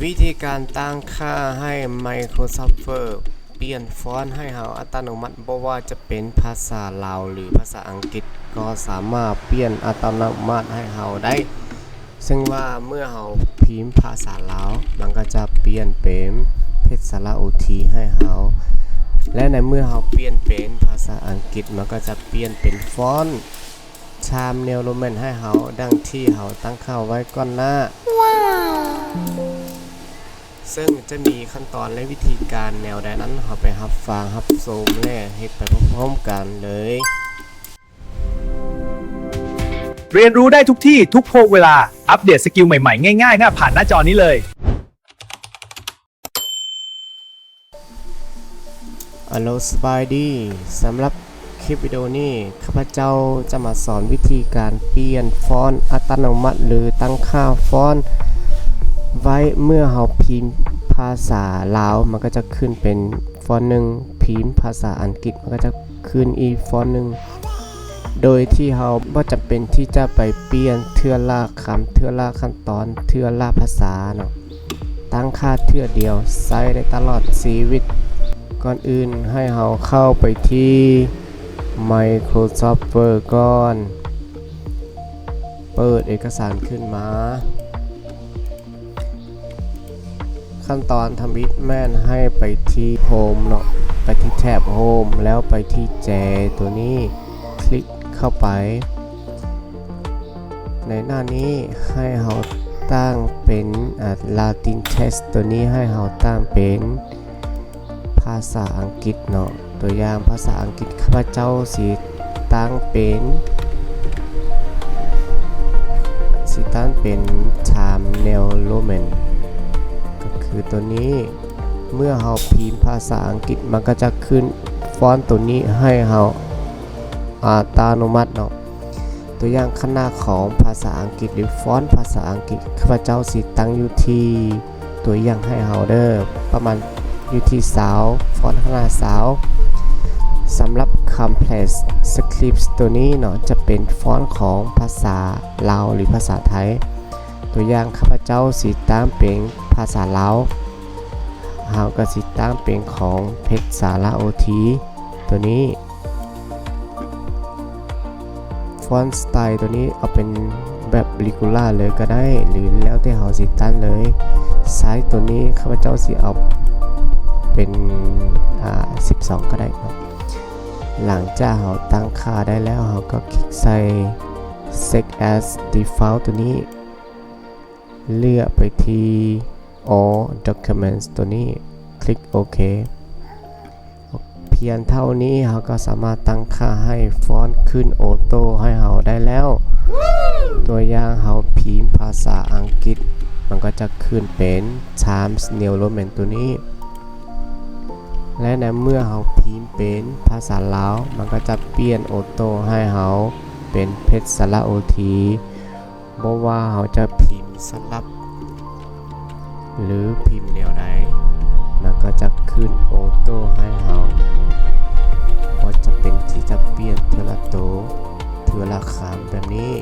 ວິທີການຕັ້ງຄ່າໃຫ້ Microsoft Word ປ່ຽນຟອນໃຫ້ເຮົາອັດຕະໂນມັດ, ບໍ່ວ່າຈະເປັນພາສາລາວ ຫຼື ພາສາອັງກິດ ກໍສາມາດປ່ຽນອັດຕະໂນມັດໃຫ້ເຮົາໄດ້. ເຊິ່ງວ່າເມື່ອເຮົາພິມພາສາລາວ, ມັນກໍຈະປ່ຽນເປັນເພັດສະຫຼະໂອທີໃຫ້ເຮົາ, ແລະ ໃນເມື່ອເຮົາປ່ຽນເປັນພາສາອັງກິດ, ມັນກໍຈະປ່ຽນເປັນຟອນ Times New Roman ໃຫ້ເຮົາ ດັ່ງທີ່ເຮົາຕັ້ງຄ່າໄວ້ກ່ອນໜ້າ. ເຊິ່ງຈະມີຂັ້ນຕອນ ແລະ ວິທີການແນວໃດນັ້ນ, ເຮົາໄປຮັບຟັງ ຮັບຊົມ ແລະ ເຮັດໄປພ້ອມໆກັນເລີຍ. เรียนรู้ได้ทุกที่ทุกโพเวลา อัปเดตสกิลใหม่ๆ ง่ายๆ หน้าผ่านหน้าจอนี้เลย. ອາໂລ ສະບາຍດີ. ສຳລັບຄລິບວິດີໂອນີ້ ຂ້າພະເຈົ້າຈະມາສອນວິທີການປ່ຽນຟອນອັດຕະໂນມັດ ຫຼື ຕັ້ງຄ່າຟອນໄວ້. ເມື່ອເຮົາພິມພາສາລາວ ມັນກໍຈະຂຶ້ນເປັນຟອນໜຶ່ງ, ພິມພາສາອັງກິດ ມັນກໍຈະຂຶ້ນອີກຟອນໜຶ່ງ, ໂດຍທີ່ເຮົາບໍ່ຈຳເປັນທີ່ຈະໄປປ່ຽນເທື່ອລະຄຳ, ເທື່ອລະຂັ້ນຕອນ, ເທື່ອລະພາສາເນາະ. ຕັ້ງຄ່າເທື່ອດຽວ ໃຊ້ໄດ້ຕະຫຼອດຊີວິດ. ກ່ອນອື່ນໃຫ້ເຮົາເຂົ້າໄປທີ່ Microsoft Word ກ່ອນ, ເປີດເອກະສານຂຶ້ນມາ. ຂັ້ນຕອນທຳອິດແມ່ນໃຫ້ໄປທີ່ Home ເນາະ, ໄປທີ່ແຖບ Home ແລ້ວໄປທີ່ແຈຕົວນີ້, ຄລິກເຂົ້າໄປ. ໃນໜ້ານີ້ໃຫ້ເຮົາຕັ້ງເປັນ ອາ Latin Text ຕົວນີ້ໃຫ້ເຮົາຕັ້ງເປັນພາສາອັງກິດເນາະ. ຕົວຢ່າງພາສາອັງກິດ ຂ້າພະເຈົ້າຊິຕັ້ງເປັນ ຊິຕັ້ງເປັນ Times New Roman ກໍຄືຕົວນີ້. ເມື່ອເຮົາພິມພາສາອັງກິດ ມັນກໍຈະຂຶ້ນຟອນຕົວນີ້ໃຫ້ເຮົາອັດຕະໂນມັດເນາະ. ຕົວຢ່າງຂະໜາດຂອງພາສາອັງກິດ ຫຼື ຟອນພາສາອັງກິດ ຂ້າພະເຈົ້າຊິຕັ້ງຢູ່ທີ່ ຕົວຢ່າງໃຫ້ເຮົາເດີ ປະມານຢູ່ທີ່ຊາວ ຟອນຂະໜາດຊາວ. ສຳລັບ Complex Script ຕົວນີ້ເນາະ ຈະເປັນຟອນຂອງພາສາລາວ ຫຼື ພາສາໄທ. ຕົວຢ່າງ ຂ້າພະເຈົ້າຊິຕັ້ງເປັນພາສາລາວ, ເຮົາກໍຊິຕັ້ງເປັນຂອງເພັດສາລະໂອທີຕົວນີ້. Font Style ຕົວນີ້ເອົາເປັນແບບ regular ເລີຍກໍໄດ້ ຫຼື ແລ້ວແຕ່ເຮົາຊິຕັ້ງເລີຍ. Size ຕົວນີ້ຂ້າພະເຈົ້າຊິເອົາເປັນ ອາ ສິບສອງກໍໄດ້ເນາະ. ຫຼັງຈາກເຮົາຕັ້ງຄ່າໄດ້ແລ້ວ ເຮົາກໍຄລິກໃສ່ Save as Default ຕົວນີ້, ເລືອກໄປທີ່ All Documents ຕົວນີ້, ຄລິກໂອເຄ. ພຽງເທົ່ານີ້ເຮົາກໍສາມາດຕັ້ງຄ່າໃຫ້ຟອນຂຶ້ນໂອໂຕ້ໃຫ້ເຮົາໄດ້ແລ້ວ. ຕົວຢ່າງເຮົາພິມພາສາອັງກິດ ມັນກໍຈະຂຶ້ນເປັນ Times New Roman ຕົວນີ້ ແລະ ໃນເມື່ອເຮົາພິມເປັນພາສາລາວ ມັນກໍຈະປ່ຽນໂອໂຕ້ໃຫ້ເຮົາເປັນເພັດສະຫຼະໂອທີ. ບໍ່ວ່າເຮົາຈະພິມສະຫຼັບ ຫຼື ພິມແນວໃດ ມັນກໍຈະຂຶ້ນໂອໂຕ້ໃຫ້ເຮົາ, ບໍ່ຈຳເປັນທີ່ຈະປ່ຽນເທື່ອລະໂຕ ເທື່ອລະຄຳແບບນີ້.